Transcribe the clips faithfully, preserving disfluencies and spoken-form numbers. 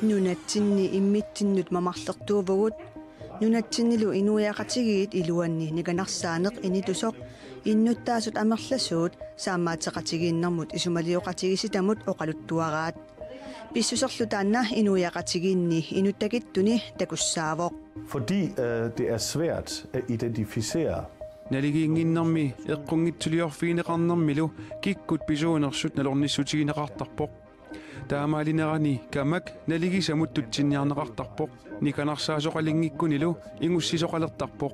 Nunatsinni immitsinnut mamarlertuuvugut. Nunatsinnilu inuiaqatigiit iluanni nikanarsaaneq initusoq innuttaasut amerlasuut saammaateqatigiinnermut isumalioqatigiissitamut oqaluttuaraat. Pissuserlu taanna inuiaqatigiinni inuttakitsuni takussaavoq. Fordi øh, det er svært at identificere. Naligiinnginnermi eqqunngitsuliorfigineqarnermilu kikkut pisuunersut nalornissutigineqartarpoq. Taamaalinerani kamak naligisamut tutsinniarneqartarpoq. Nikanarsaasoqalinngikkunilu ingussisoqalertarpoq.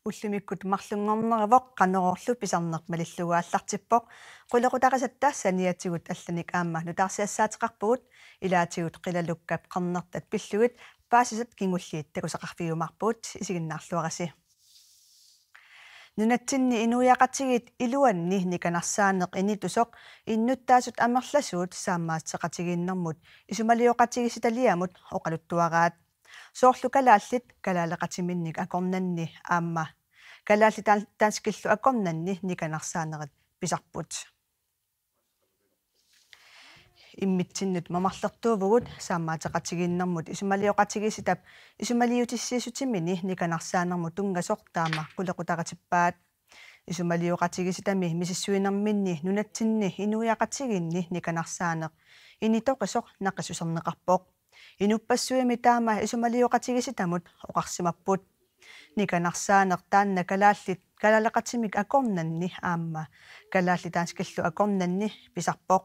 Ullumikkut marlunngorneravoq, Qanorooq-lu pisarneq malillugu aallartippoq. Qulequtarisatta saniatigut allanik aamma nutaarsiassaateqarpugut, ilaatigut qilalukkap qernertat pillugit paasisat kingulliit takusaqarfigiumaarpugut, isiginnaarluarisi. Nunatsinni inuiaqatigiit iluanni nikanarsaaneq initusoq innuttaasut amerlasuut saammaateqatigiinnermut isumalioqatigiissitaliamut oqaluttuaraat. Soorlu kalaallit kalaaleqatiminnik akornanni aamma kalaallit dan-, danskillu akornanni nikanarsaanerit pisarput. Immitsinnut mamarlertuuvugut, saammaateqatigiinnermut isumalioqatigiissitap isumaliutissiissutimini nikanarsaanermut tunngasoq taama qulequtaritippaat. Isumalioqatigiissitami misissuinerminni nunatsinni inuiaqatigiinni nikanarsaaneq initoqisoq naqissuserneqarpoq. Inuppassuimi taama isumalioqatigiissitamut oqarsimapput. Nikanarsaaneq taanna kalaallit kalaaleqatimik akornanni aamma kalaallit danskillu akornanni pisarpoq.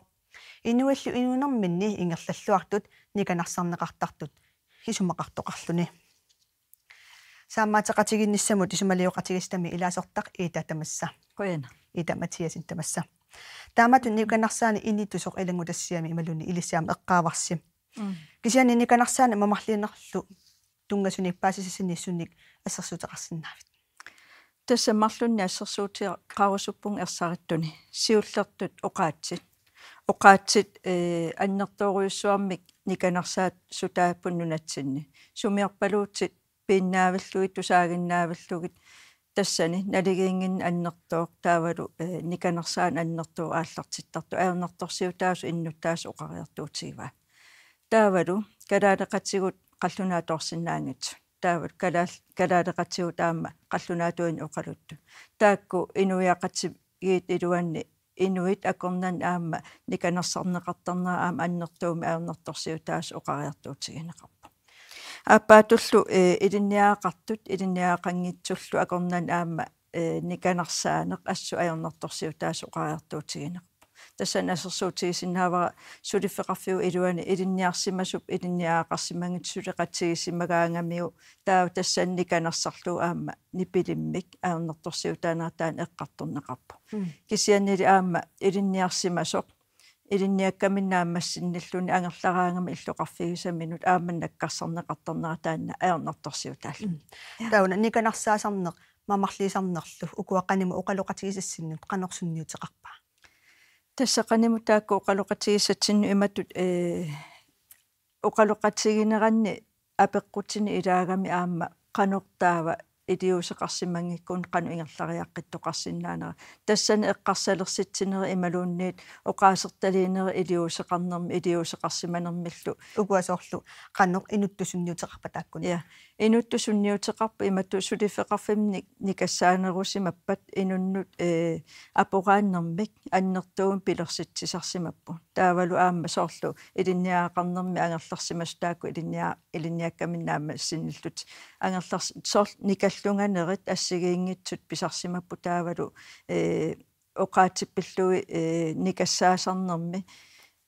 Inuillu inuunerminni ingerlalluartut nikanarsarneqartartut isumaqartoqarluni. Saammaateqatigiinnissamut isumalioqatigiissitami ilaasortaq Ida tamassa. Qujanaq. Ida Mathiassen tamassa. Taamatut nikanarsaaneq initusoq ilanngutassiami imaluunniit ilissi aamma eqqaavarsi. Mm. Kisianni nikanarsaaneq mamarliinerlu tunngasunik paasisassanik sunik assersuuteqarsinnaavit? Tassa marlunnik assersuuteqarusuppunga ersarittuni. Siullertut oqaatsit. Oqaatsit, eh, annertoorujussuarmik nikanarsaasutaapput nunatsinni. Sumiorpaluutit piinnaavillugit, tusaaginnaavillugit, tassani naligiinnginneq annertooq taavalu, eh, nikanarsaaneq annertooq aallartittartoq, ajornartorsiutaasut innuttaasut oqariartuutigivaat. Taavalu kalaaleqatigut qallunaatoorsinnaanngitsut. Taavalu kalaal-, kalaaleqatigut aamma qallunaatuinnaq oqaluttut. Taakku inuiaqatigiit iluanni inuit akornanni aamma nikanarsarneqartarnerat aamma annertuumik ajornartorsiutaasut oqariartuutigineqarpoq. Aappaatullu, eh, ilinniagaqartut, ilinniagaqanngitsullu akornanni aamma, eh, nikanarsaaneq assut ajornartorsiutaasut oqariartuutigineqarpoq. Tassani assersuutigisinnaavara suliffeqarfiup iluani ilinniarsimasup ilinniagaqarsimanngitsoq suleqatigiissimagaangamiuk, taava tassani nikanarsarlugu aamma nipilimmik ajornartorsiutaanera taanna eqqartorneqarpoq. Mm. Kisiannili aamma ilinniarsimasoq ilinniakkaminni naammassinnilluni angerlaraangami illoqarfigisaminut aamma nakkarsarneqartarnera taanna ajornartorsiutaalluni. Mm. Taava una nikanarsaasarneq mamarliisarnerlu ukua qanimut oqaloqatigisassinnut qanoq sunniuteqarpa? Tassa qanimut taakku oqaloqatigisatsinnut imatut, eh, oqaloqatigineranni apeqqutini ilaagami aamma qanoq taava iliuuseqarsimanngikkunik qanoq ingerlariaqqittoqarsinnaanera. Tassani eqqarsalersitsinerit imaluunniit oqaasertaliinerit iliuuseqarnermi iliuuseqarsimanermillu. Ukua soorlu qanoq inuttut sunniuteqarpa taakkuni? Ja. Inuttut sunniuteqarput imatut suliffeqarfimmi nikassaanerusimappat inunnut, eh, aporaannermik annertuumik pilersitsisarsimapput. Taavalu aamma soorlu ilinniagaqarnermi angerlarsimasut taakku ilinnia-, ilinniakkaminni naammassinnillutik. Angerlars-, soorlu nikallunganerit assigiinngitsut pisarsimapput taavalu, eh, oqaatsip pillugit, eh, nikassaasarnermi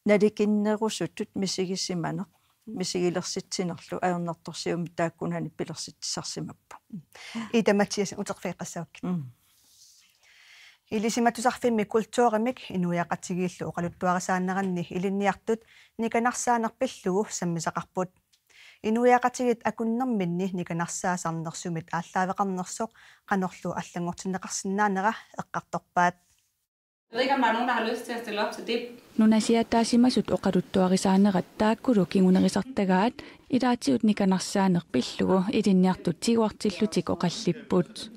nalikinnerusutut misigisimaneq, misigilersitsinerlu ajornartorsiummik taakkunani pilersitsisarsimapput. Ida Mathiassen, uterfigeqqissavakkit. Mm. Ilisimatusarfimmi kulturimik inuiaqatigiillu oqaluttuarisaaneranni ilinniartut nikanarsaaneq pillugu sammisaqarput. Inuiaqatigiit akunnerminni nikanarsaasarneq sumit aallaaveqarnersoq qanorlu allanngortinneqarsinnaanera eqqartorpaat. Jeg ved ikke, om der er nogen, der har lyst til at stille op til det. Nunasiaataasimasut oqaluttuarisaanerat taakkulu kingunerisartagaat ilaatigut nikanarsaaneq pillugu ilinniartut tiguartillutik oqallipput.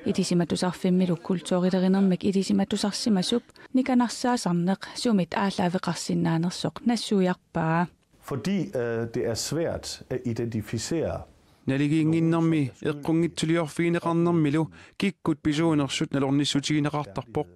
Ilisimatusarfimmilu kulturilerinermik ilisimatusarsimasup nikanarsaasarneq sumit aallaaveqarsinnaanersoq nassuiarpaa. Fordi øh, det er svært at identificere. Naligiinnginnermi eqqunngitsuliorfigineqarnermilu kikkut pisuunersut nalornissutigineqartarpoq.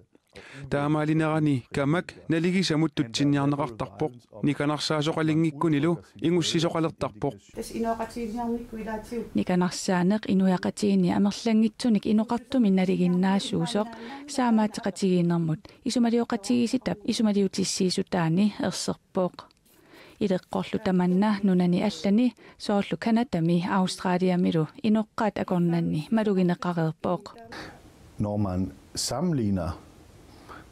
Taamaalinerani kamak naligisamut tutsinniarneqartarpoq. Nikanarsaasoqalinngikkunilu ingussisoqalertarpoq. Tassa inuiaqatigiinniarnikkut ilaatigut. Nikanarsaaneq inuiaqatigiinni amerlanngitsunik inoqartumik nalinginnaasuusoq saamaateqatigiinnermut isumalioqatigiissitap isumaliutissiissutaani erserpoq. Ileqqorlu tamanna nunani allani soorlu Canadami Australiamilu inoqqaat akornanni malugineqareerpoq. Når man sammenligner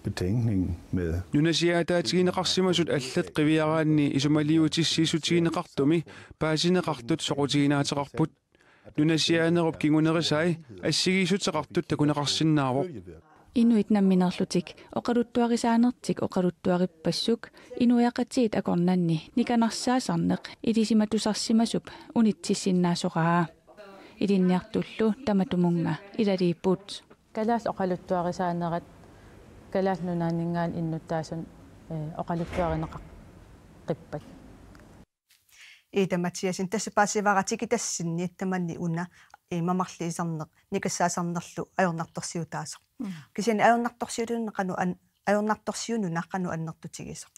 betænkningen med Nunasiaataatigineqarsimasut allat qiviaraanni isumaliutissiissutigineqartumi paasineqartut soqutiginaateqarput. Nunasiaanerup kingunerisai assigiissuteqartut takuneqarsinnaavoq. Inuit nammineerlutik oqaluttuarisaanertik oqaluttuarippassuk inuiaqatigiit akornanni nikanarsaasarneq ilisimatusarsimasup unitsissinnaasoraa. Ilinniartullu tamatumunnga ilaliipput. Kalaallit oqaluttuarisaanerat Kalaallit Nunaanninngaanniit innuttaasunut eh, oqaluttuarineqaqqippata. Ida Mathiassen, tassa paasivara tikitassinni tamanni una eh, mamarliisarneq nikassaasarnerlu ajornartorsiutaasoq. Kisianni ajornartorsiununa qanoq an-, ajornartorsiununa qanoq annertutigisoq?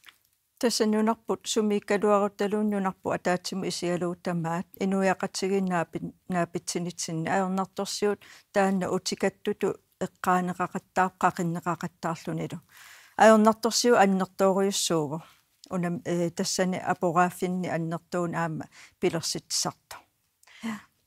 Tassa nunarput sumiikkaluaruttaluunniit nunarput ataatsimut isigalugu tamaat inuiaqatigiinnaapit naapitsinitsinni ajornartorsiut taanna utikattutut eqqaaneqaqattaarpoq qaqinneqaqattaarlunilu. Ajornartorsiut annertoorujussuuvoq. Una eh, tassani aporaafinni annertuuneq aamma pilersitsisartoq.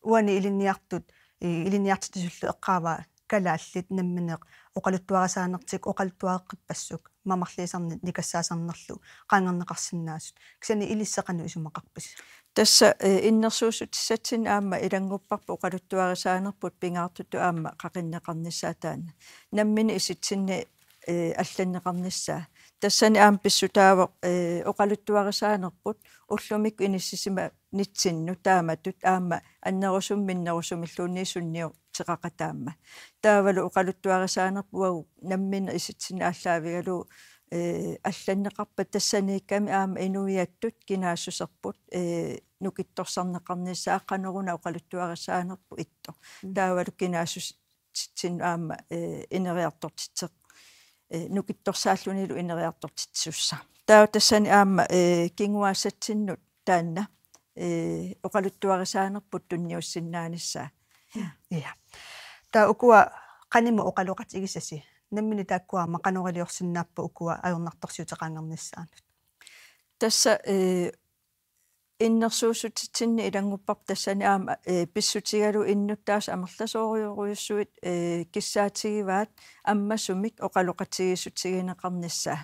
Uani ilinniartut eh, ilinniartitsisullu eqqaavaa kalaallit nammineq oqaluttuarisaanertik oqaluttuareqqippassuk mamarliisarneq nikassaasarnerlu qaangerneqarsinnaasut. Kisianni ilissi qanoq isumaqarpisi? Tassa eh, innersuussutissatsinni aamma ilanngupparput oqaluttuarisaanerput pingaartutut aamma qaqinneqarnissaa taanna. Nammineq isitsinni eh, allanneqarnissaa. Tassani aamma pissutaavoq eh, oqaluttuarisaanerput ullumikkut inissisimanitsinni taamatut aamma annerusumik minnerusumilluunniit sunniuteqaqattaarmat. Taavalu oqaluttuarisaanerput uagut nammineq isitsinni aallaavigalugu eh, allanneqarpat tassaniikkami aamma inuiattut kinaassuserput eh, nukittorsarneqarnissaa qanoruna oqaluttuarisaanerput ittoq. Taavalu kinaassusitsinnut aamma eh, ineriartortitseq eh, nukittorsaallunilu ineriartortitsisussaaq. Taava tassani aamma eh, kinguaassatsinnut taanna eh, oqaluttuarisaanerput tunniussinnaanissaa. Ja. Taava ukua qanimut oqaloqatigisasi? Nammineq taakkua aamma qanoq iliorsinnaapput ukua ajornartorsiutit qaangernissaannut? Tassa eh, innersuussutitsinni ilanngupparput tassani aamma eh, pissutigalugu innuttaasut amerlasoorujorujussuit eh, kissaatigivaat ammasumik oqaloqatigiissutigineqarnissaat.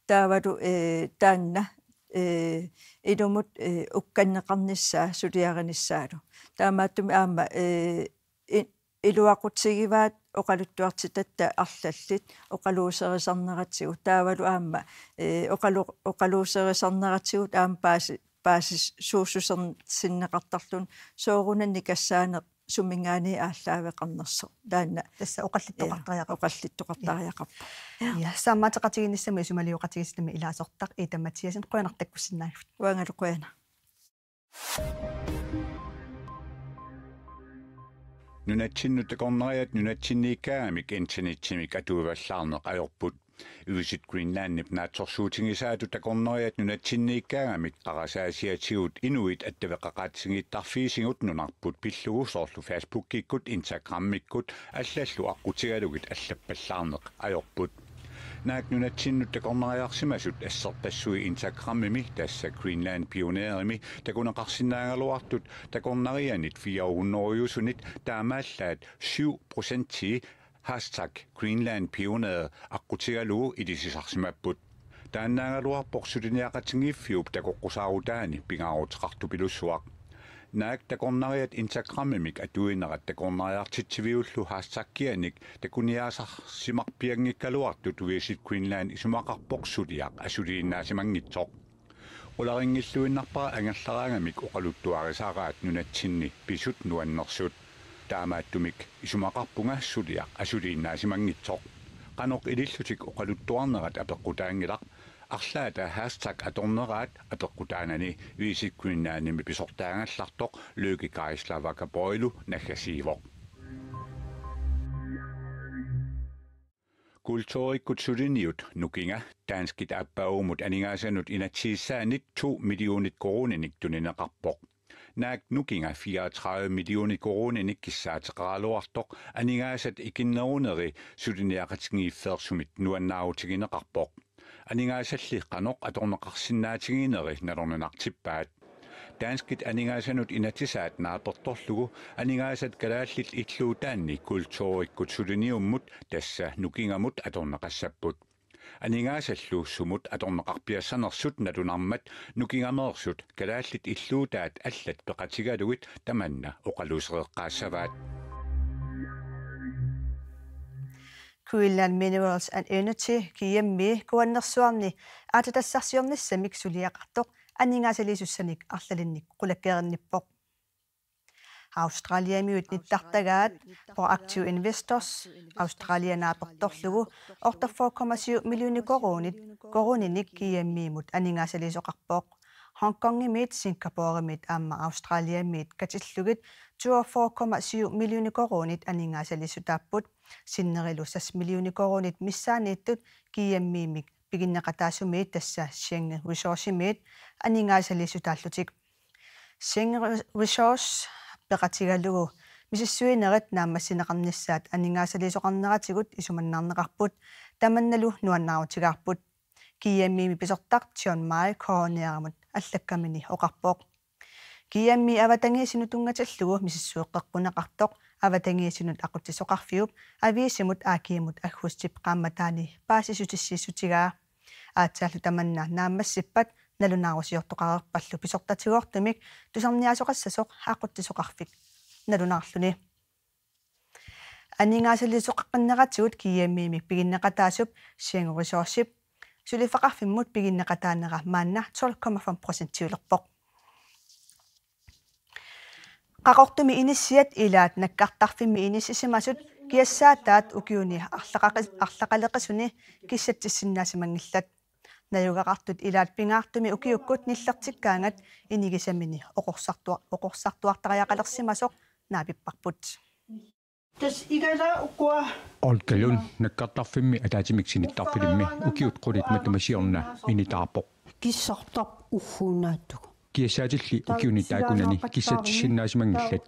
Taavalu eh, taanna eh, ilumut eh, ukkanneqarnissaa suliarinissaalu. Taamaattumik aamma eh, i- iluaqutigivaat oqaluttuartitatta arlallit oqaluuserisarneratigut taavalu aamma eh, oqalu- oqaluuserisarneratigut aamma paasi- paasisuussuserneqartarluni soorunami nikassaaneq suminngaanniit aallaaveqarnersoq. Taanna Tassa oqallittoqartariaqarpoq. Oqallittoqartariaqarpoq. Ja, saamaateqatigiinnissamut isumalioqatigiissinimmi ilaasortaq Ida Mathiassen, qujanaq takkussinnaagatsigit. Uangalu qujanaq. Nunatsinnut takornariat nunatsinniikkaangamik internetsimik atuivallaarneq ajorput. Visit Greenlandip naatsorsuutigisaatut takornariat nunatsinniikkaangamik qarasaasiatigut inuit attaveqaqaatigittarfiisigut nunarput pillugu soorlu Facebookikkut, Instagrammikkut allallu aqqutigalugit allappallaarneq ajorput. Naak nunatsinnut takornariarsimasut asserpassui Instagrammimi tassa Greenland Pionerimi takuneqarsinnaagaluartut takornarianit fire hundredeusuni taamaallaat syv procentii hashtag Greenland Pioneer aqqutigalugu ilisisarsimapput. Taannaagaluarpoq suliniaqatigiiffiup takoqqusaarutaani pingaaruteqartupilussuaq. Naak takornariat Instagrammimik atuinerat takornariartitsiviullu hashtaggianik takuniaasarsimarpianngikkaluartut Visit Greenland isumaqarpoq suliaq asuliinnaasimanngitsoq. Qularinngilluinnarpara angerlaraangamik oqaluttuarisaraat nunatsinni pisut nuannersut. Taamaattumik isumaqarpunga suliaq asuliinnaasimanngitsoq. Qanoq ilillutik oqaluttuarnerat apeqqutaanngilaq. Arlaata hashtag atorneraat apeqqutaanani Visit Greenlandimi pisortaagallartoq Lykke Geisler Vakaboilu naggasiivoq. Kulturikkut suliniut nukinga danskit aappaagummut aningaasanut inatsisissaanit to millionit koruuninik tunineqarpoq. Naak nukinga fireogtredive millionit koruuninik kissaateqaraluartoq aningaasat ikinneruneri suliniaqatigiiffeersumit nuannaarutigineqarpoq. Aningaasalli qanoq atorneqarsinnaatigineri nalorninartippaat. Danskit aningaasanut inatsisaat naapertorlugu aningaasat kalaallit illuutaanni kulturikkut suliniummut tassa nukingamut atorneqassapput. Aningaasallu sumut atorneqarpiassanersut nalunarmat nukingameersut kalaallit illuutaat allat peqatigalugit tamanna oqaluusereqqaassavaat. Greenland Minerals and Energy, G M E, Kuannersuarni aatsitassarsiornissamik suliaqartoq aningaasaliisussanik arlalinnik qulakkeerinnippoq. Australiamiut nittartagaat Proactive Investors Australia naapertorlugu otteogfyrre komma syv millioner koruunit, koruuninik G M E-mut aningaasaliisoqarpoq. Hongkongimiit, Singaporemiit aamma Australiamiit katillugit toogfyrre komma syv millioner koruunit aningaasaliissutaapput. Sinnerilu seks millioner koruunit missaanniittut G M E-mik piginneqataasumiit, tassa Sheng Resourcemiit, aningaasaliissutaallutik. Sheng Re-, Resource peqatigalugu misissuinerit naammassineqarnissaat aningaasaliisoqarneratigut isumannaarneqarput, tamannalu nuannaarutigaarput. G M E-mi pisortaq John Mai K N R-imut allakkamini oqarpoq. G M E avatangiisinut tunngatillugu misissueqqeqquneqartoq avatangiisinut aqutsisoqarfiup aviisimut A G-mut aggustip qaammataani paasissutissiissutigaa. Aatsaallu tamanna naammassippat nalunaarusiortoqareerpallu pisortatigoortumik tusarniaasoqassasoq aqutsisoqarfik nalunaarluni. Aningaasaliisoqaqqinneratigut G M E-mik piginneqataasup Sheng Resourcep suliffeqarfimmut piginneqataanera maanna tolv komma fem procentiulerpoq. Qaqortumi inissiat ilaat nakkartarfimmi inissisimasut kiassaataat ukiuni arlaqaqis-, arlaqaleqisuni kissatsissinnaasimanngilat. Najugaqartut ilaat pingaartumik ukiukkut nillertikkaangat inigisamini oqorsartua-, oqorsartuartariaqalersimasoq naapipparput. Tassa igalaat ukua. Olga Lund nakkartarfimmi ataatsimik sinittarfilimmi ukiut qulit matuma siorna initaarpoq. Kissartarpoq ugguuna atugu. Kiassaatilli ukiuni taakkunani kissatsissinnaasimanngilat.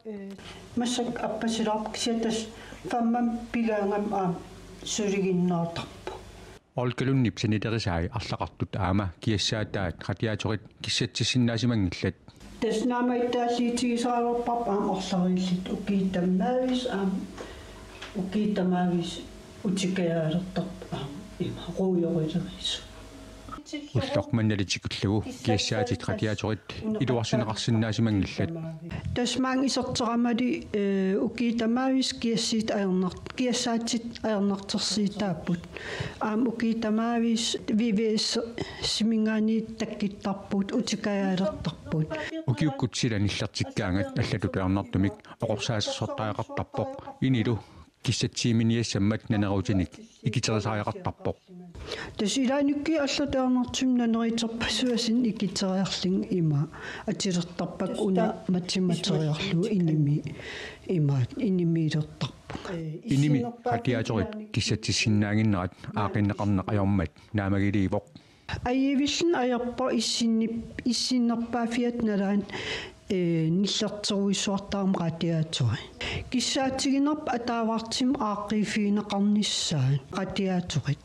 Massakkut appasilaarpoq kisianni tassa femmen pigaangami aamma suliginnaartarpoq. Olga Lundip sanilerisaai arlaqartut aamma kiassaataat radiatorit kissatsissinnaasimanngilat. Tassa naammagittaalliitigisariaqarparput aamma arlariillutik ukiut tamaaviisa aamma ukiut tamaaviisa utikajaalertarput aamma ima ruujorileriisut. Ulloq manna tikillugu kiassaatit radiatorit iluarsineqarsinnaasimanngilat. Tassa maanga iserteramali, eh, ukiut tamaaviisa kiassiit ajornar-, kiassaatit ajornartorsiutaapput. Aamma ukiut tamaaviisa V V S-iminngaanniit takkuttarput utikajaalertarput. Ukiukkut sila nillertikkaangat allatut ajornartumik oqorsaasersortariaqartarpoq, inilu kissatsiiminiassammat naneruutinik ikiterisariaqartarpoq. Tassa ilaannikkut allatut ajornartumik naneruuterpassuarnik ikiteriarlunga ima atulertarpakka una matimateriarlu inimi ima inimiilertarpunga. Inimi radiatorit kissatsissinnaaginnerat aaqqinneqarneq ajormat naammagileruvoq. Ajivilluni ajorpoq issinnip-, issinnerpaaffiata nalaani, eh, nillerteruissuartarami radiatorit. Kissaatiginarpoq ataavartumik aaqqiiffigineqarnissaat radiatorit.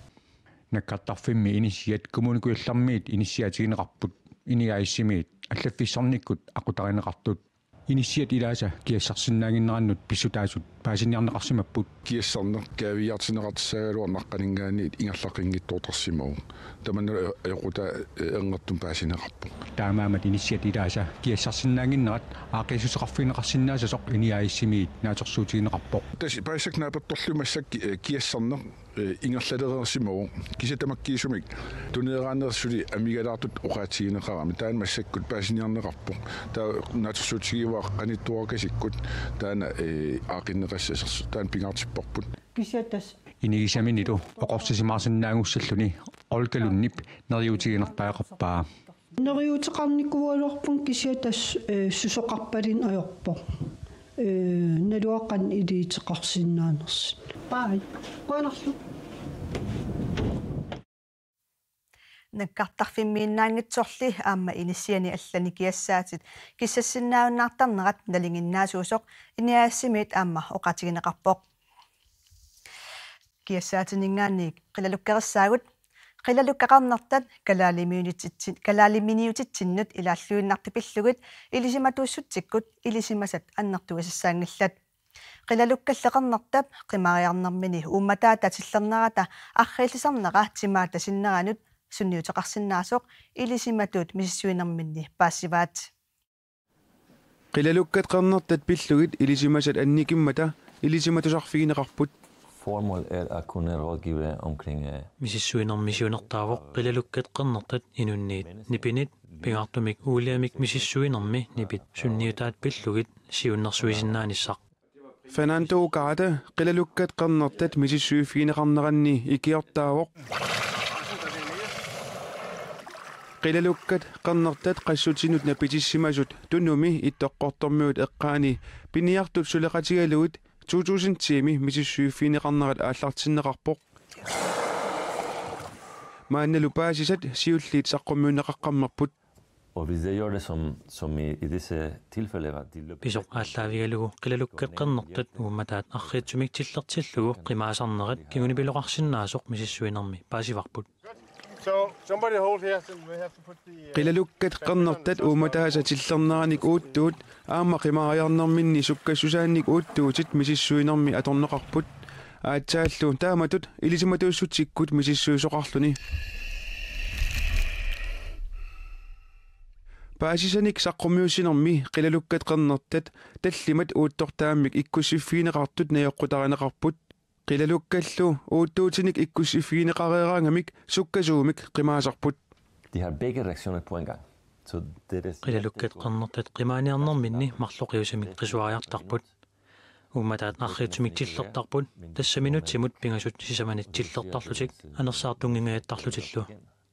Nakkartarfimmi inissiat Kommune Kujallermiit inissiaatigineqarput, Inigajassimiit allaffissornikkut aqutarineqartut. Inissiat ilaasa kiassarsinnaaginnerannut pissutaasut paasiniarneqarsimapput. Kiassarneq kaaviiaartinneqartussaagaluartoq naqqaninngaanniit ingerlaqqinngitsoortarsimavoq. Tamanna ajoqutaa ernertum paasineqarpoq. Taamaammat inissiat ilaasa kiassarsinnaannginnerat aaqqiissuteqarfigineqarsinnaasasoq N I A S-imiit naatsorsuutigineqarpoq. Tassa paasisakka naapertorlugit massakkut kiassarneq ingerlalereersimavoq. Kisianni tamakkiisumik tuneeraanersuli amigalaartut oqaatigineqarami taanna massakkut paasiniarneqarpoq. Taava naatsorsuutigivaat qanittuaraqasikkut taanna aaqqinneqassasoq taanna pingaartipparput. Kisianni tassa inigisaminilu oqorsisimaarsinnaagussalluni Olga Lundip neriuutiginertariaqarpaa. Neriuuteqarnikuugaluarpunga kisianni tassa susoqarpaluunniit ajorpoq. Naluara qanoq iliuuseqarsinnaanersoq. Bye. Qujanarlu. Nakkartarfimmiinnaanngitsorli aamma inissiani allani kiassaatit kissassinnaajunnaartarnerat nalinginnaasuusoq N I A S-imiit aamma oqaatigineqarpoq. Kiassaatininngaanniit qilalukkerissaagut. Qilalukkat qernertat kalaalimiunititsin-, kalaaliminiutitsinnut ilaalluinnartut pillugit ilisimatuussutsikkut ilisimasat annertugassaanngillat. Qilalukkalli qernertap qimaariarnermini uummataata tillernerata arriillisarnera timaata sinneranut sunniuteqarsinnaasoq ilisimatuut misissuinerminni paasivaat. Qilalukkat qernertat pillugit ilisimasat annikimmata ilisimatusarfigineqarput. Formålet er at kunne rådgive omkring øh, Misissuinermi siunertaavoq qilalukkat qernertat inunniit nipinit pingaartumik uuliamik misissuinermi nipit sunniutaat pillugit siunnersuisinnaanissaq. Fernando Ugarte qilalukkat qernertat misissuiffigineqarneranni ikiortaavoq. Qilalukkat qernertat qassutinut napitissimasut Tunumi Ittoqqortoormiut eqqaani piniartut suleqatigalugit to tusind ti-mi misissuiffigineqarnerat aallartinneqarpoq. Maannalu paasisat siulliit saqqummiunneqaqqammerput. Og hvis jeg gjorde det som, som i, i disse tilfælde, var de løb- Pisoq aallaavigalugu qilalukkat qernertat uummataat arriitsumik tillertillugu qimaasarnerat kingunipiloqarsinnaasoq misissuinermi paasivarput. So somebody hold here, so we have to put the uh, Qilalukkat qernertat uummataasa tillerneranik uuttuut aamma qimaariarnerminni sukkassusaannik uuttuutit misissuinermi atorneqarput. Aatsaallu taamatut ilisimatuussutsikkut misissuisoqarluni. Paasisanik saqqummiussinermi qilalukkat qernertat tallimat uuttortaammik ikkussiffigineqartut najoqqutarineqarput. Qilalukkallu uuttuutinik ikkussiffigineqareeraangamik sukkasuumik qimaasarput. De har begge reaktioner på en gang. Så det er Qilalukkat qernertat qimaaniarnerminni marloqiusamik qisuariartarput. Uummataat arriitsumik tillertarput, tassa minutsimut pingasut sisamanit tillertarlutik anersaartunnginngajattarlutillu.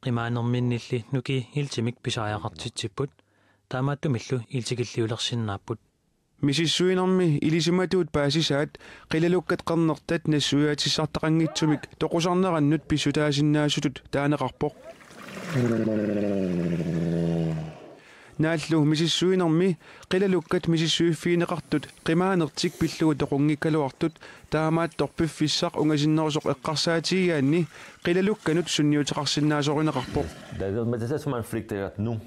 Qimaanerminnilli nukii iltimik pisariaqartitsipput, taamaattumillu iltikilliulersinnaapput. Misissuinermi ilisimatuut paasisaat qilalukkat qernertat nassuiaatissartaqanngitsumik toqusarnerannut pissutaasinnaasutut taaneqarpoq. Naallu misissuinermi qilalukkat misissuiffigineqartut qimaanertik pillugu toqunngikkaluartut taamaattoq piffissaq ungasinnerusoq eqqarsaatigigaanni qilalukkanut sunniuteqarsinnaasorineqarpoq. Det er det som er frykter, at nu,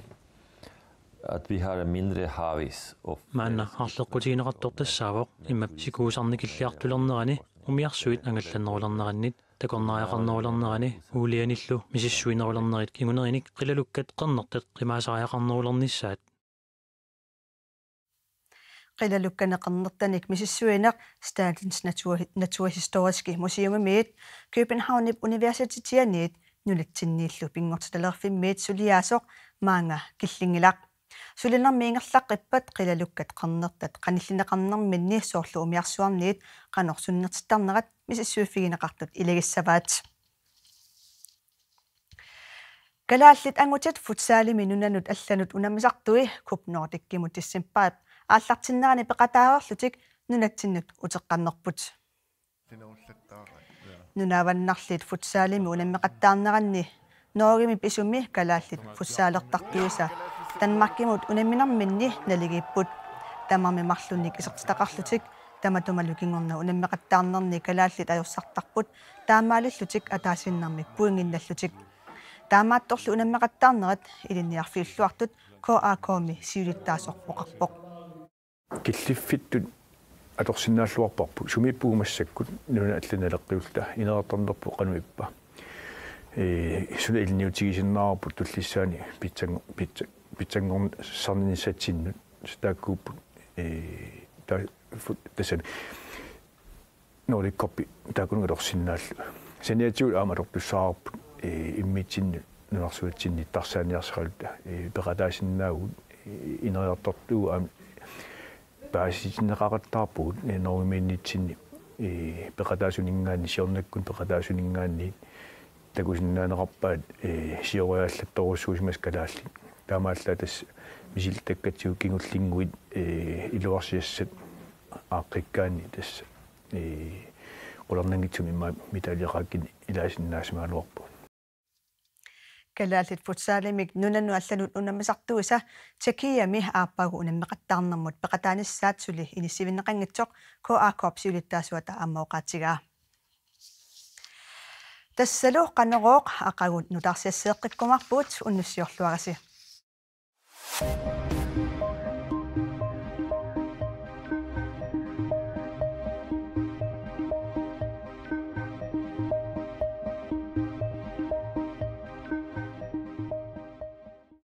at vi har mindre havis og Maanna arleqqutigineqartoq tassaavoq immap sikuusarnikilliartulernerani umiarsuit angallannerulernerannit takornariaqarnerulernerani uulianillu misissuinerulernerit kingunerinik qilalukkat qernertat qimaasariaqarnerulernissaat. Qilalukkanik qernertanik misissuineq Statens Natur-, Naturhistoriske Museumimiit Københavnip Universitetianiit nunatsinniillu pinngortitalerfimmiit suliaasoq maanga killinngilaq. Sulinermi ingerlaqqippat qilalukkat qernertat qanillineqarnerminni soorlu umiarsuarniit qanoq sunnertittarnerat misissuiffigineqartut ilagissavaat. Kalaallit angutit futsalimi nunanut allanut unammisartui Coop Nordicimut decembarip aallartinnerani peqataareerlutik nunatsinnut uteqqammerput. Nunaavannarliit futsalimi unammeqattaarneranni Norgemi pisumi kalaallit futsalertartuisa Danmarkimut unamminerminni naligiipput. Tamarmik marlunnik isertitaqarlutik tamatumalu kingorna unammeqattaarnerni kalaallit ajorsartarput taamaalillutik ataasiinnarmik pointinnallutik. Taamaattorli unammeqattaarnerat ilinniarfiulluartut K A K-mi siulittaasoq oqarpoq. Killiffittut Atorsinnaalluarparput sumiippugut massakkut nunanut allanut naleqqiulluta ineriartornerput qanoq ippa. Ee, suna ilinniutigisinnaavarput tullissaani pitsango-, pitsa-, pitsanngornissatsinnut taakkuupput, ee, ta-, fu-, tassami Nordic Cup taakkununnga atorsinnaallugu. Saniatigut aamma atortussaavarput, ee, immitsinnut nunarsuatsinni nittarsaaniarsaraluta, ee, peqataasinnaavugut, ee, ineriartortugut aamma paasitinneqaqattaarpugut, ee, norgemiinnitsinni, ee, peqataasuninngaanniit, siornakkunik peqataasuninngaanniit takusinnaaneqarpaat, ee, sioriaallattorujussuusimasut kalaallit. Taamaallaat tassa misilittakkatigut kingullinnguit, ee, iluarsiassat aaqqikkaanni tassa, ee, qularnanngitsumik immaqa medaljeqaakkinik ilaasinnaassimagaluarpugut. Kalaallit futsalimik nunanut allanut unammisartuisa Tjekkiami aappaagu unammeqattaarnermut peqataanissaat suli inissiivinneqanngitsoq K A K-p siulittaasuata aamma oqaatigaa. Tassalu Qanorooq aqagu nutaarsiasseeqqikkumaarpugut, unnussiorluarisi.